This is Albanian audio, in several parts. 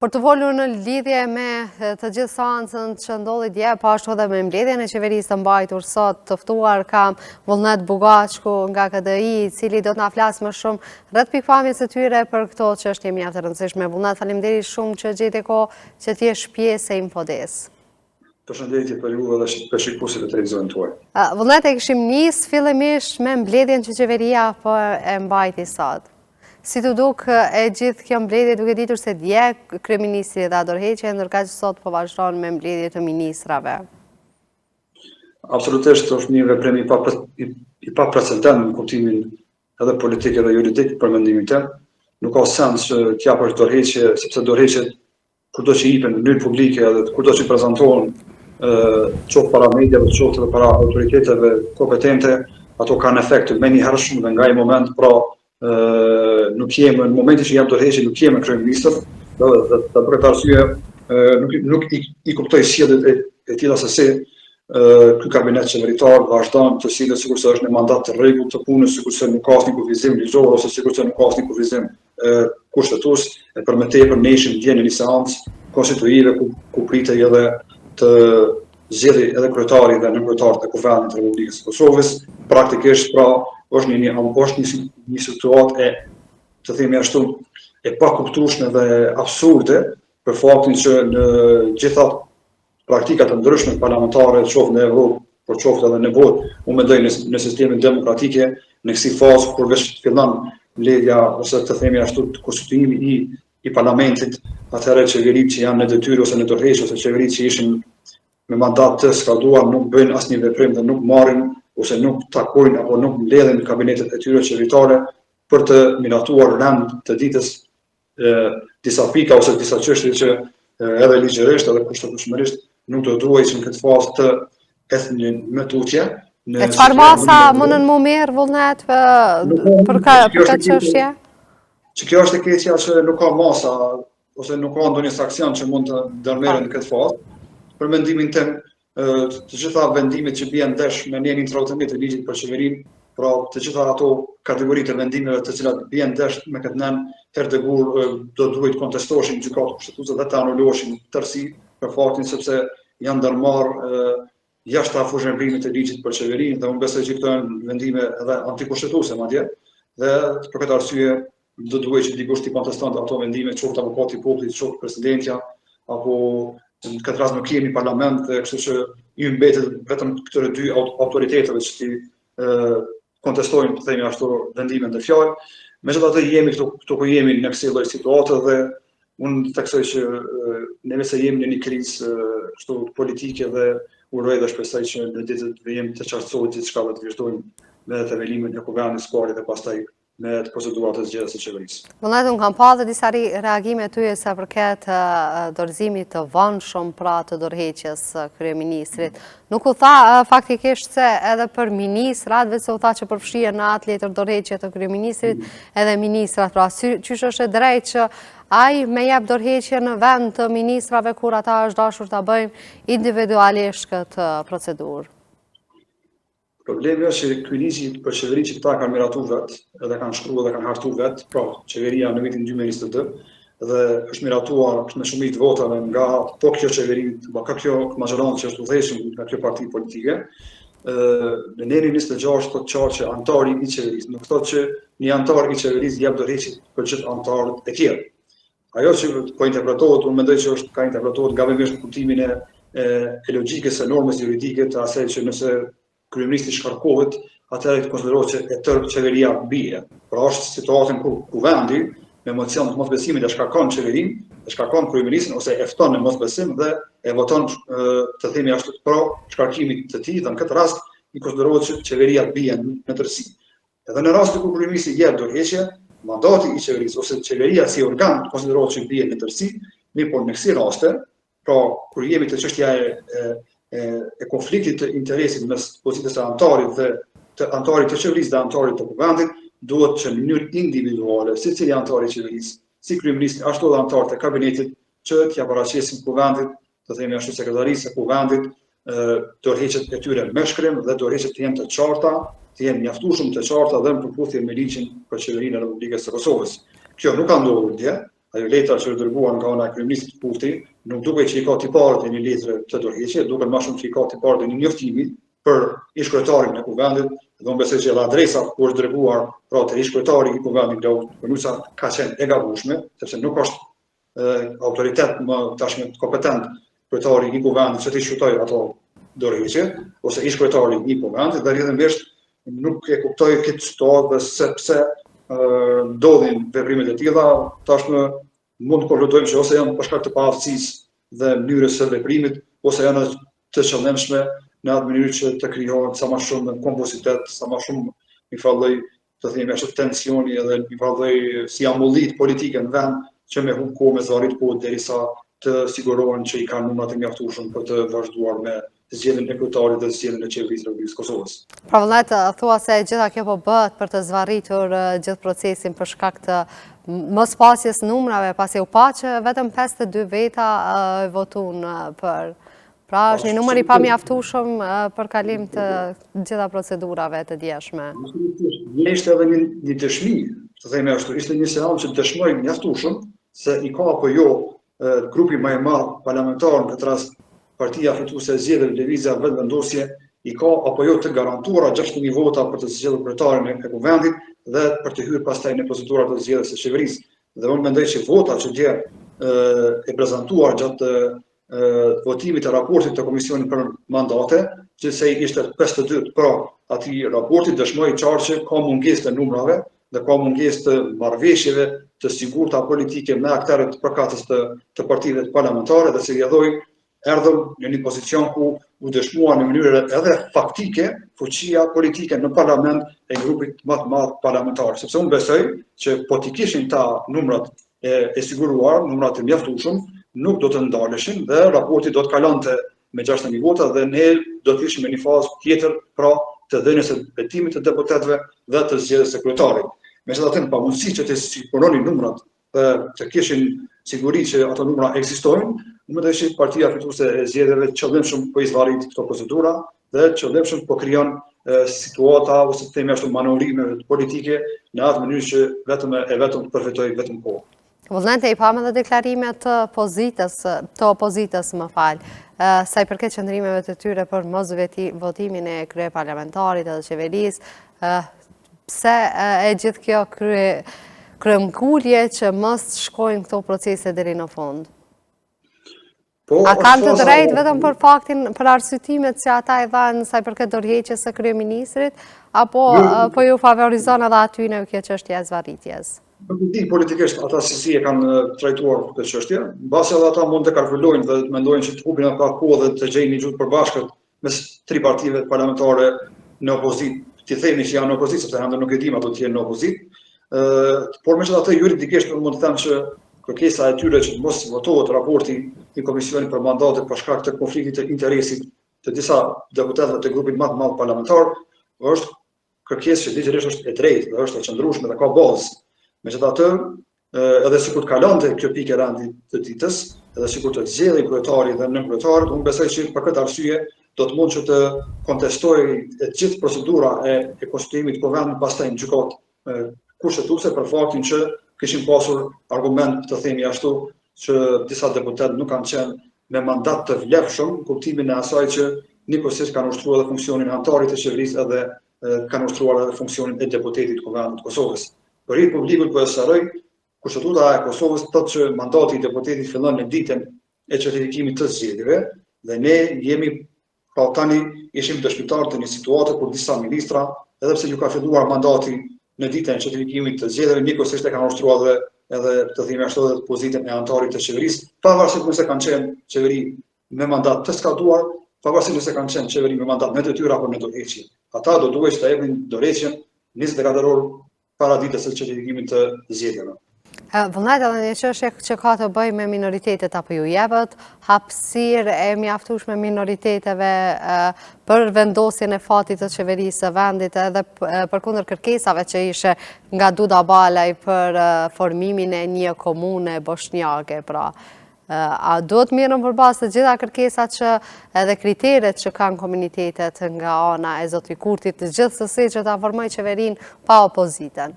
Për të folur në lidhje me të gjithë seancën që ndodhi dje, po ashtu edhe me mbledhjen e qeverisë të mbajtur sot, të ftuar kam Vullnet Bugaqku nga KDI, i cili do të na flasë më shumë rreth pikëpamjes së tyre për këto çështje mjaft të rëndësishme. Vullnet, faleminderit shumë që gjete kohë që të jesh pjesë e Infodesë. Përshëndetje për ju dhe për shikuesit e televizionit tuaj. Vullnet e kishim nis fillimisht me mbledhjen që qeveria po e mbajti sot. Si t'u duk e gjithë kjo mbledhje duke ditur se dje kryeministri dha dorëheqje, ndërkaq sot po vazhdon me mbledhje të ministrave? Absolutisht është një veprim i pa i paprecedent në kuptimin edhe politik edhe juridik për mendimin tim. Nuk ka sens që të japësh dorëheqje, sepse dorëheqjet kurdo që jipen në mënyrë publike edhe kurdo që prezantohen qoftë para mediave, qoftë edhe para autoriteteve kompetente, ato kanë efekt të menjëhershëm dhe nga ai moment pra nuk je më në momentin që jep dorëheqje nuk je më kryeministër, dhe, dhe, dhe për këtë arsye nuk nuk i, i kuptoj sjelljet e, e tilla se si ky kabinet qeveritar vazhdon të sillet sikurse është në mandat të rregullt të punës, sikurse nuk ka asnjë kufizim ligjor ose sikurse nuk ka asnjë kufizim kushtetues e për më tepër ne ishim dje në një seancë konstituive ku, ku pritej edhe të zgjidhej edhe kryetari dhe nënkryetarët e Kuvendit të Republikës së Kosovës, praktikisht pra është një një është një, një situatë e të themi ashtu e pakuptueshme dhe absurde për faktin që në gjitha praktika të ndryshme parlamentare, qoftë në Evropë, por qoftë edhe në botë, unë mendoj në, në sistemin demokratike, në kësi fazë kur veç fillon mbledhja ose të themi ashtu konstituimi i i parlamentit, atëherë qeveritë që janë në detyrë ose në dorëheqje ose qeveritë që ishin me mandat të skaduar nuk bëjnë asnjë veprim dhe nuk marrin ose nuk takojnë apo nuk mbledhin kabinetet e tyre qeveritare për të miratuar rend të ditës disa pika ose disa çështje që edhe ligjërisht edhe kushtetutshmërisht nuk do duhej që në këtë fazë të ecnin më tutje. Në e çfarë masa munden m'u marrë Vullnet për ka, për këtë çështje? Që kjo është e keqja që nuk ka masa ose nuk ka ndonjë sanksion që mund të ndërmerret në këtë fazë. Për mendimin tim, të gjitha vendimet që bien ndesh me nenin 31 të ligjit për qeverinë, pra të gjitha ato kategori të vendimeve të cilat bien ndesh me këtë nen, herë të gur do duhej të kontestoheshin në gjykatë kushtetuese dhe të anuloheshin tërësi për faktin sepse janë ndërmarrë jashtë fushëveprimit të ligjit për qeverinë dhe unë besoj që këto janë vendime edhe antikushtetuese madje dhe për këtë arsye do duhej që dikush t'i kontestonte ato vendime, qoftë avokati i popullit, qoftë presidentja, apo në këtë rast nuk kemi parlament dhe kështu që ju mbetet vetëm këtyre dy autoriteteve që t'i kontestojnë, të themi ashtu, vendimet në fjalë. Megjithatë jemi këtu, këtu ku jemi në kësi lloj situate dhe unë theksoj që ne se jemi në një krizë kështu politike dhe uroj dhe shpresoj që në ditët në vijim të qartësohet gjithçka dhe të vazhdojmë me themelimin e kuvendit së pari dhe pastaj me të procedurat e zgjedhjes së qeverisë. Vullnet, unë kam pa dhe disa reagime tuaja sa përket dorëzimit të vonshëm pra të dorëheqjes së kryeministrit. Nuk u tha faktikisht se edhe për ministrat, veç se u tha që përfshihen në atë letër dorëheqje të kryeministrit, edhe ministrat, pra qysh është e drejtë që ai me jep dorëheqje në vend të ministrave kur ata është dashur ta bëjnë individualisht këtë procedurë. Problemi është që ky ligji për qeverinë që këta kanë miratu vet, edhe kanë shkruar dhe kanë hartu vet, pra qeveria në vitin 2022 dhe është miratuar me shumicë të votave nga po kjo qeveri, nga kjo mazhorancë që është udhëhequr nga kjo parti politike. Ë në nenin 26 thotë qartë që anëtari i qeverisë, nuk thotë që një anëtar i qeverisë jep dorëheqje për gjithë anëtarët e tjerë. Ajo që po interpretohet, unë mendoj që është ka interpretohet gabimisht në kuptimin e e, e logjikës së normës juridike të asaj që nëse kryeministri shkarkohet, atëherë konsiderohet që e tërë qeveria bie. Pra është situatën kur kuvendi me mocion të mosbesimit e shkarkon qeverinë, e shkarkon kryeministrin ose e fton në mosbesim dhe e voton të themi ashtu pro shkarkimit të tij dhe në këtë rast i konsiderohet që qeveria bie në tërësi. Edhe në rastin kur kryeministri jep dorëheqje, mandati i qeverisë ose qeveria si organ konsiderohet që bie në tërësi, mirëpo në kësi raste, pra kur jemi te çështja e, e, e, e konfliktit të interesit mes pozitës së anëtarit dhe të anëtarit të qeverisë dhe anëtarit të kuvendit, duhet që në mënyrë individuale, secili anëtar i qeverisë, si kryeministri ashtu edhe anëtarët e kabinetit, që t'ia paraqesin kuvendit të themi ashtu sekretarisë së kuvendit, dorëheqjet e tyre me shkrim dhe dorëheqjet të jenë të qarta, të jenë mjaftueshëm të qarta dhe në përputhje me ligjin për qeverinë e Republikës së Kosovës. Kjo nuk ka ndodhur dje, Ajo letra që është dërguar nga ana e kryeministrit Kurti, nuk dukej që i ka tiparet e një letre të dorëheqje, duket më shumë që i ka tiparet e një njoftimi për ish-kryetarin e Kuvendit, dhe unë besoj që edhe adresa ku është dërguar pra te ish-kryetari i Kuvendit Glauk Konjufca ka qenë e gabueshme, sepse nuk është autoritet më tashmë kompetent kryetari i Kuvendit që t'i shqyrtojë ato dorëheqje ose ish kryetari i Kuvendit dhe rrjedhimisht nuk e kuptoj këtë situatë dhe se pse ndodhin veprimet e tilla, tashmë mund të konkludojmë që ose janë për shkak të paaftësisë dhe mënyrës së veprimit, ose janë të qëllimshme në atë mënyrë që të krijohet sa më shumë konfuzitet, sa më shumë një farë lloj të themi ashtu tensioni edhe një farë lloj si amullit politike në vend që me humb kohë me zvarrit kohë derisa të sigurohen që i kanë numrat e mjaftueshëm për të vazhduar me zgjedhjen e kryetarit dhe zgjedhjen e qeverisë së Republikës së Kosovës. Pra Vullnet, thua se e gjitha kjo po bëhet për të zvarritur gjithë procesin për shkak të mospasjes numrave, pasi u pa që vetëm 52 veta votun për Pra është një numër i pamjaftueshëm për kalim të gjitha procedurave të djeshme. Një ishte edhe një, një dëshmi, të themi ashtu, ishte një seancë që dëshmoi mjaftueshëm se i ka apo jo grupi më i madh parlamentar në këtë rast partia fituese e zgjedhjeve Lëvizja Vetëvendosje i ka apo jo të garantuara 61 vota për të zgjedhur kryetarin e Kuvendit dhe për të hyrë pastaj në procedurat e zgjedhjes së qeverisë. Dhe unë mendoj që vota që dje e prezantuar gjatë votimit të raportit të Komisionit për mandate, gjithsej ishte 52 pro atij raporti, dëshmoi qartë që ka mungesë të numrave dhe ka mungesë të marrëveshjeve të sigurta politike me akterët përkatës të, të partive parlamentare dhe si rrjedhojë erdhëm në një pozicion ku u dëshmua në mënyrë edhe faktike fuqia politike në parlament e grupit më të madh parlamentar, sepse unë besoj që po t'i kishin ata numrat e, e siguruar, numrat e mjaftueshëm, nuk do të ndaleshin dhe raporti do të kalonte me 61 vota dhe ne do të ishim në një fazë tjetër, pra të dhënies së betimit të deputetëve dhe të zgjedhjes së kryetarit. Megjithatë, në pamundësi që të siguronin numrat dhe të kishin siguri që ato numra ekzistojnë, unë mendoj që partia fituese e zgjedhjeve qëllimshëm po i zvarrit këto procedura dhe qëllimshëm po krijon situata ose të themi ashtu manovrime politike në atë mënyrë që vetëm e vetëm të përfitojë vetëm kohë. Vullnet, i pamë edhe deklarimet të pozitës, të opozitës më fal, sa i përket qëndrimeve të tyre për mosvotimin e kryeparlamentarit edhe qeverisë, pse e gjithë kjo krye, kryengulje që mos shkojnë këto procese deri në fund? Po, A kanë të drejtë vetëm për faktin, për arsyetimet që ata i dhanë sa i përket dorëheqjes së kryeministrit, apo po ju favorizon edhe atyne kjo çështja e zvarritjes? Nuk e di politikisht ata se si e kanë trajtuar këtë çështje, mbase edhe ata mund të kalkulojnë dhe të mendojnë që të humbin ata kohë dhe të gjejnë një gjuhë të përbashkët mes tri partive parlamentare në opozitë, t'i themi që janë në opozitë, sepse ende nuk e dimë a do të jenë në opozitë, ë por megjithatë juridikisht unë mund të them që kërkesa e tyre që të mos votohet raporti i Komisionit për mandate për shkak të konfliktit të interesit të disa deputetëve të grupit më të madh parlamentar është kërkesë që ligjërisht është e drejtë dhe është e qëndrueshme dhe ka bazë. Megjithatë, edhe sikur të kalonte kjo pikë e rendit të ditës, edhe sikur të zgjidhej kryetari dhe nënkryetarët, unë besoj që për këtë arsye do të mund që të kontestohej e gjithë procedura e, e konstituimit të kuvendit pastaj në gjykatë kushtetuese për faktin që kishin pasur argument të themi ashtu që disa deputetë nuk kanë qenë me mandat të vlefshëm, në kuptimin e asaj që njëkohësisht kanë ushtruar edhe funksionin e anëtarit të qeverisë edhe kanë ushtruar edhe funksionin e deputetit të Kuvendit të Kosovës. Për hir të publikut po e sqaroj, Kushtetuta e Kosovës thotë që mandati i deputetit fillon në ditën e certifikimit të zgjedhjeve dhe ne jemi pra tani ishim dëshmitarë të një situate kur disa ministra, edhe pse ju ka filluar mandati në ditën e certifikimit të zgjedhjeve, njëkohësisht e kanë ushtruar edhe edhe të themi ashtu edhe pozitën e anëtarit të qeverisë, pavarësisht nëse kanë qenë qeveri me mandat të skaduar, pavarësisht nëse kanë qenë qeveri me mandat në detyrë apo në dorëheqje. Ata do duhej të jepnin dorëheqjen 24 orë para ditës së certifikimit të zgjedhjeve. Vullnet edhe një çështje që ka të bëjë me minoritetet apo ju jepet hapësirë e mjaftueshme minoriteteve për vendosjen e fatit të qeverisë së vendit edhe përkundër kërkesave që ishe nga Duda Balaj për formimin e një komune boshnjake, pra A duhet merren për bazë të gjitha kërkesat që edhe kriteret që kanë komunitetet nga ana e zoti Kurtit, të gjithsesi që ta formojë qeverinë pa opozitën?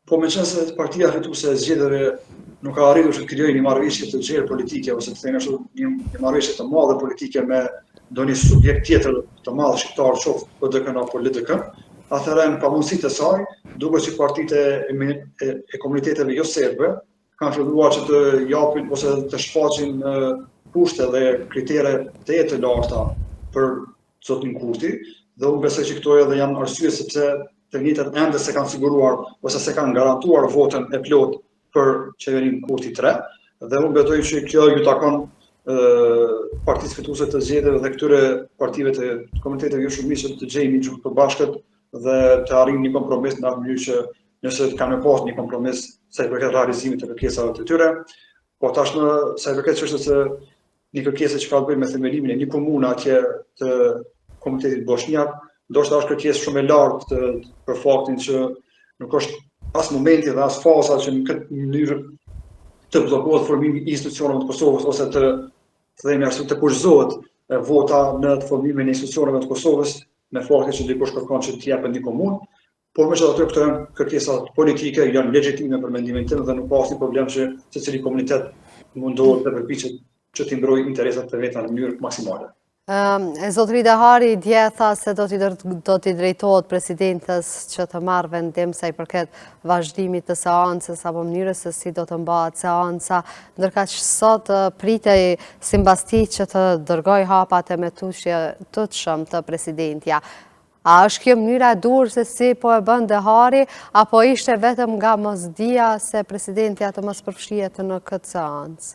Po meqenëse partia fituese e zgjedhjeve nuk ka arritur që të krijojë një marrëveshje të gjerë politike ose të themi ashtu një, një marrëveshje të madhe politike me ndonjë subjekt tjetër të madh shqiptar, qoftë PDK-në apo LDK-në, atëherë në pamundësi të saj, duket që partitë e, e, e komuniteteve jo serbe kanë filluar që të japin ose të shfaqin kushte dhe kritere tejet të larta për zotin Kurti dhe unë besoj që këto edhe janë arsye sepse të njëjtat ende s'e kanë siguruar ose s'e kanë garantuar votën e plotë për qeverinë Kurti 3 dhe unë besoj që kjo ju takon partisë fituese të zgjedhjeve dhe këtyre partive të komuniteteve jo shumicë që të gjejnë një gjuhë të përbashkët dhe të arrijnë një kompromis në atë mënyrë që nëse kanë me pas një kompromis sa i përket realizimit të kërkesave të tyre, po tashmë sa i përket çështjes së një kërkese që ka të bëjë me themelimin e një komune atje të komunitetit boshnjak, ndoshta është kërkesë shumë e lartë për faktin që nuk është as momenti dhe as faza që në këtë mënyrë të bllokohet formimi i institucioneve të Kosovës ose të të themi ashtu të kushtëzohet vota në formimin e institucioneve të Kosovës me faktin që dikush kërkon që të jepet një komunë, Por megjithatë këto janë kërkesa politike, janë legjitime për mendimin tim dhe nuk ka asnjë problem që secili komunitet mundohet dhe përpiqet që t'i mbrojë interesat e veta në mënyrë maksimale. Zotëri Dehari dje tha se do t'i do t'i drejtohet presidentes që të marrë vendim sa i përket vazhdimit të seancës apo mënyrës se si do të mbahet seanca, ndërkaq sot pritej simbas tij që të dërgojë hapat e mëtutjeshëm te presidentja. A është kjo mënyra e duhur se si po e bën Dehari, apo ishte vetëm nga mosdija se presidentja të mos përfshihet në këtë seancë?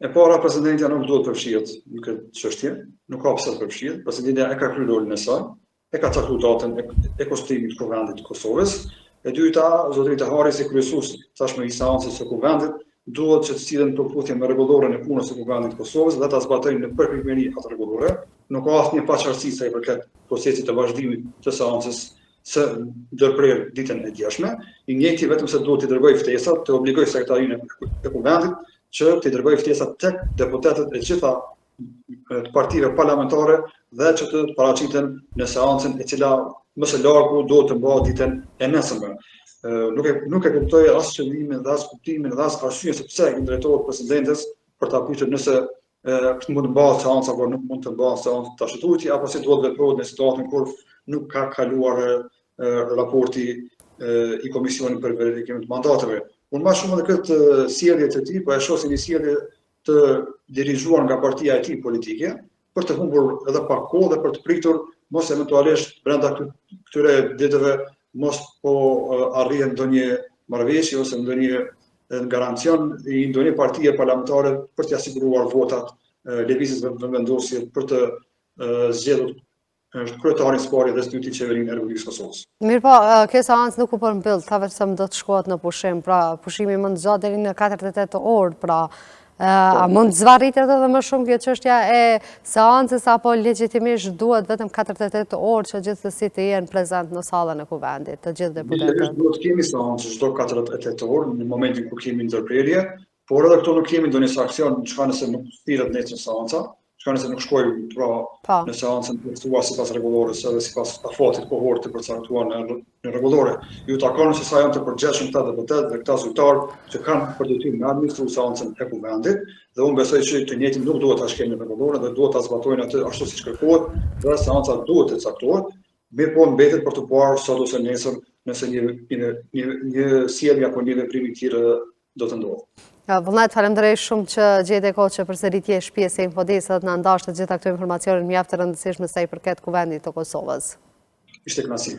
E para, presidentja nuk duhet përfshihet në këtë çështje, nuk ka pse të përfshihet. Presidentja e ka kryer rolin e saj, e ka caktuar datën e konstituimit të Kuvendit të Kosovës. E dyta, zotëri Dehari si kryesues tashmë i seancës së Kuvendit, duhet që të sillet në përputhje me rregulloren e punës së Kuvendit të Kosovës dhe ta zbatojë në përpikmëri atë rregullore. Nuk ka asnjë paqartësi sa i përket procesit të vazhdimit të seancës së ndërprerë ditën e djeshme. I njëjti vetëm se duhet t'i dërgojë ftesat, të obligojë sekretarinë e Kuvendit që t'i dërgojë ftesat tek deputetët e gjitha të partive parlamentare dhe që të paraqiten në seancën e cila më së largu duhet të mbahet ditën e nesërme. Nuk e nuk e kuptoj as qëllimin dhe as kuptimin dhe as arsyen se pse i drejtohet presidentes për ta pyetur nëse e, mund të mbahet seanca apo nuk mund të mbahet seanca tash e tutje apo si duhet veprohet në situatën kur nuk ka kaluar e, raporti e, i Komisionit për verifikim të mandateve. Unë më shumë edhe këtë sjellje të tij, po e shoh si një sjellje të dirigjuar nga partia e tij politike, për të humbur edhe pak kohë dhe për të pritur mos eventualisht brenda këtyre ditëve mos po arrihet ndonjë marrëveshje ose ndonjë garancion i ndonjë partie parlamentare për t'ia siguruar votat Lëvizjes Vetëvendosje për të zgjedhur është kryetarin së pari dhe së dyti qeverinë e Republikës së Kosovës. Mirëpo, kjo seancë nuk u përmbyll, tha vetëm do të shkohet në pushim, pra pushimi mund të zgjatë deri në 48 orë, pra a po. mund të zvarritet edhe më shumë kjo çështja e seancës apo legjitimisht duhet vetëm 48 orë që gjithsesi të jenë prezent në sallën e kuvendit, të gjithë deputetët? Duhet të kemi seancë çdo 48 orë në momentin kur kemi ndërprerje, Por edhe këtu nuk kemi ndonjë sanksion, çka nëse nuk thirret nesër seanca, çka nëse nuk shkojmë pra po. në seancën e ftuar sipas rregullores edhe sipas afatit kohor të përcaktuar në në rregullore. Ju takon se sa janë të përgjegjshëm këta deputetë dhe këta zyrtarë që kanë për detyrë me administru seancën e kuvendit dhe unë besoj që të njëjtit nuk duhet ta shkelin rregulloren dhe duhet ta zbatojnë atë ashtu siç kërkohet dhe seanca duhet të caktohet Mirëpo mbetet për t'u parë sot ose nesër nëse një një një, një sjellje apo një veprim i tillë do të ndodhë. Ja, Vullnet, faleminderit shumë që gjete kohë që përsëri të jesh pjesë e Infodeskut dhe të na ndash të gjitha këto informacione mjaft të rëndësishme sa i përket Kuvendit të Kosovës. Ishte kënaqësi.